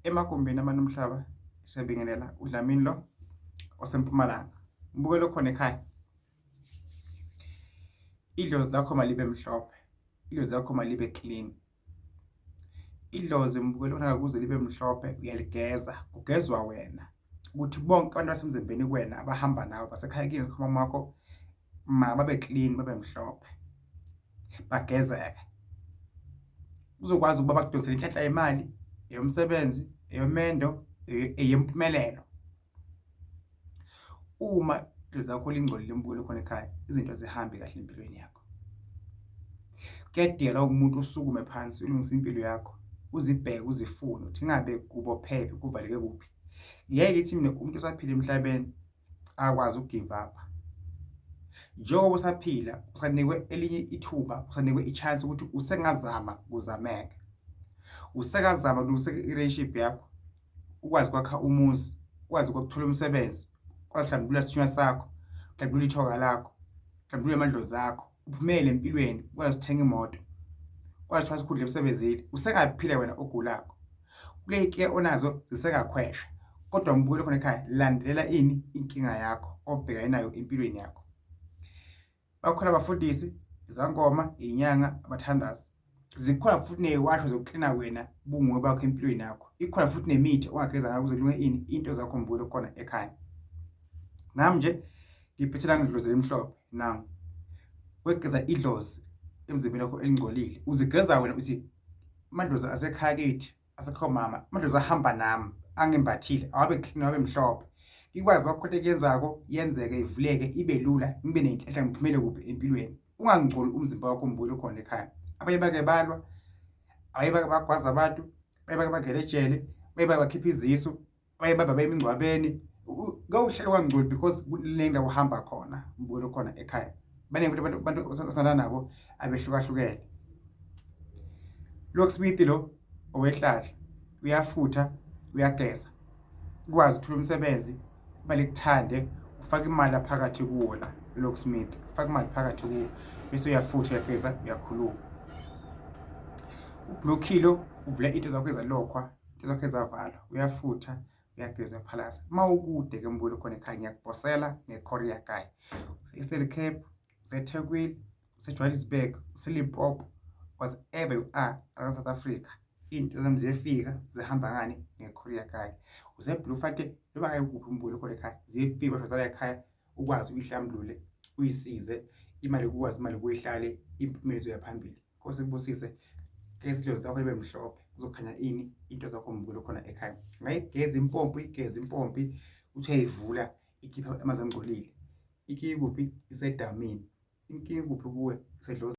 Emagumbini amane omhlaba siyabingelela uDlamini lo oseMpumalanga. Mbukelo khona ekhaya. Idlozi lakho malibe mhlophe, idlozi lakho malibe clean. Idlozi mbukelo khona kuze libe mhlophe uyaligeza, kugezwa wena ukuthi bonke abantu basemzimbeni kuwena abahamba nawe basekhaya kini mama wakho mababe clean babe mhlophe bagezeke. Uzokwazi ukuba bakudonsele inhlanhla yemali, eyomsebenzi, eyomendo, eyempumelelo. Uma idlozi lakho lingcolile mbukelo khona ekhaya, izinto azihambi kahle empilweni yakho. Kuyadingeka umuntu usukume phansi ulungise impilo yakho, uzibheke uzifune ukuthi ingabe kubophephi kuvaleke kuphi. Ngeke ithi mina umuntu osaphila emhlabeni akwazi ukugive up. Njengoba usaphila usanikwe elinye ithuba, usanikwe i-chance ukuthi usengazama kuzameke. Usekazama kulungisa i-relationship yakho, ukwazi ukwakha umuzi, ukwazi ukuthola umsebenzi, ukwazi uhlambulula isithunywa sakho, uhlambulula ithoka lakho, uhlambulule amadlozi akho, uphumele empilweni, ukwazi ukuthenga imoto, ukwazi ukuthola isikhundla emsebenzini. Usengaphila wena ogulako. Kule onazo zisengakhwesha kodwa mbukelo khona ekhaya landelela ini inkinga yakho obhekane nayo empilweni yakho. Bakhona abafundisi, izangoma, izinyanga, abathandazi. Zikhona futhi neziwasho zokuklina wena bunguwe bakho empilweni yakho. Ikhona futhi nemithi ongageza ngayo ukuze kulunge ini into zakho mbukelo khona ekhaya. Nami nje ngiphethe la ngidlozi elimhlophe nangu. Wegeza idlozi emzimbeni wakho elingcolile. Uzigeza wena uthi amadlozi asekhaya kithi asekhomama amadlozi ahamba nami angimbathile awabe clean awabe mhlophe ngikwazi bakho into ekuyenzako yenzeke ivuleke ibe lula ngibe nenhlanhla ngiphumele kuphi empilweni ungangcoli umzimba wakho mbuyele khona ekhaya. Abanye bake balwa, abanye bake bagwaza abantu, abanye bake bangena ejele, abanye bake bakhipha izisu, abanye baba baye emingcwabeni. Kawuhlale wangcoli because kunendawo uhamba khona mbuyele khona ekhaya. Baningi futhi abantu othandana nabo abehlukahlukene. Locksmith lo owehlahla uyafutha uyageza ukwazi ukuthola umsebenzi balikuthande ufaka imali phakathi kuwo la locksmith ufaka imali phakathi kuwo bese uyafutha uyageza uyakhuluma. Ublue kilo uvula into zakho ezalokhwa into zakho ezavalwa uyafutha uyageza uyaphalaza. Uma ukude ke mbuyelo khona ekhaya ngiyakuposela nge-courier guy. Use-Eastern Cape, useThekwini, useJohannesburg, useLimpopo, whatever you are around South Africa into zami ziyefika zihamba ngani nge-courier guy. Use-Bloemfontein noma ngabe kuphi umbuyelo khona ekhaya ziyefika basho zala ekhaya ukwazi uyihlambulule uyisize imali ukwazi imali kuyihlale impumelelo izoya phambili. Nkosi ikubusise geza idlozi lakho libe mhlophe kuzokhanya ini into zakho mbukelo khona ekhaya. Ungayigeza impompi uyigeze impompi uthi uyayivula ikhipha amanzi angcolile. Inkinga ikuphi? Isedamini. Inkinga ikuphi kuwe? Isedlozini.